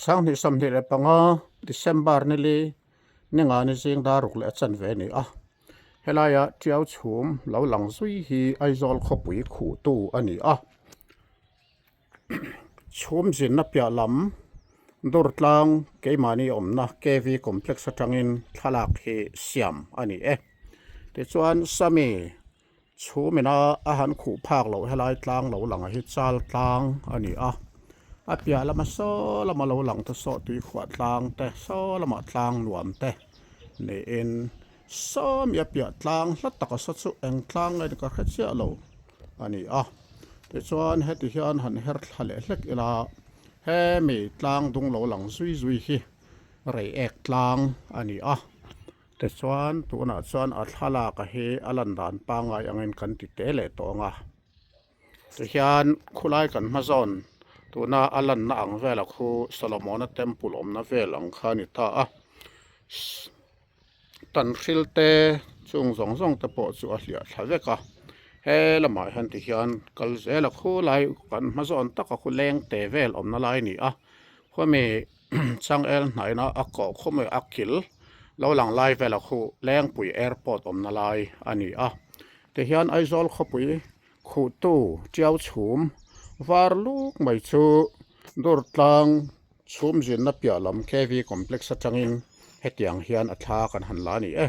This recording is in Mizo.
2025 December nili ningani zing dar ruk leh a chanve a ni a. Helaia tiau chhum lo lang zui hi Aizawl khawpui khuhtu a ni a. Chhum zinna piah lam Durtlang keimahni awmna KV Complex atangin thlalak hi siam a ni e. Tichuan Sami Chhumina a han khuh phak loh helai tlang lo lang hi chal tlang a ni a, a piah lama saw lama lo lang te saw tuikhuah tlang te saw lamah tlang nuam te niin sawmi a piah tlang hla taka saw chu eng tlang nge ni ka hre chiah lo a ni a, tichuan heti hian han her thla leh hlek ila hemi tlang dung lo lang zui zui hi reiek tlang a ni a. Tichuan tunah chuan a thlalak a hi a lan dan pangngai angin kan ti te leh tawh ang a. Tihian khulai kan hma zawn tuna a lanna ang vela khu Solomona temple awmna vel ang kha a ni ta a. Tanhril te chung zawng zawng te pawh chu a hliah thla vek a. He lamah hian tihian kal zel a khulai kan hma zawn taka khu leng te vel awmna lai a ni a. Khawmi Changel hnaihna a kawh khawm a kil lo lang lai vela khu Lengpui airport awmna lai a ni a. Tihian Aizawl khawpui khuhtu Tiau chhum var luk mai chu Durtlang chhum zinna piah lam KV complex atangin hetiang hian a thla kan han la a ni e.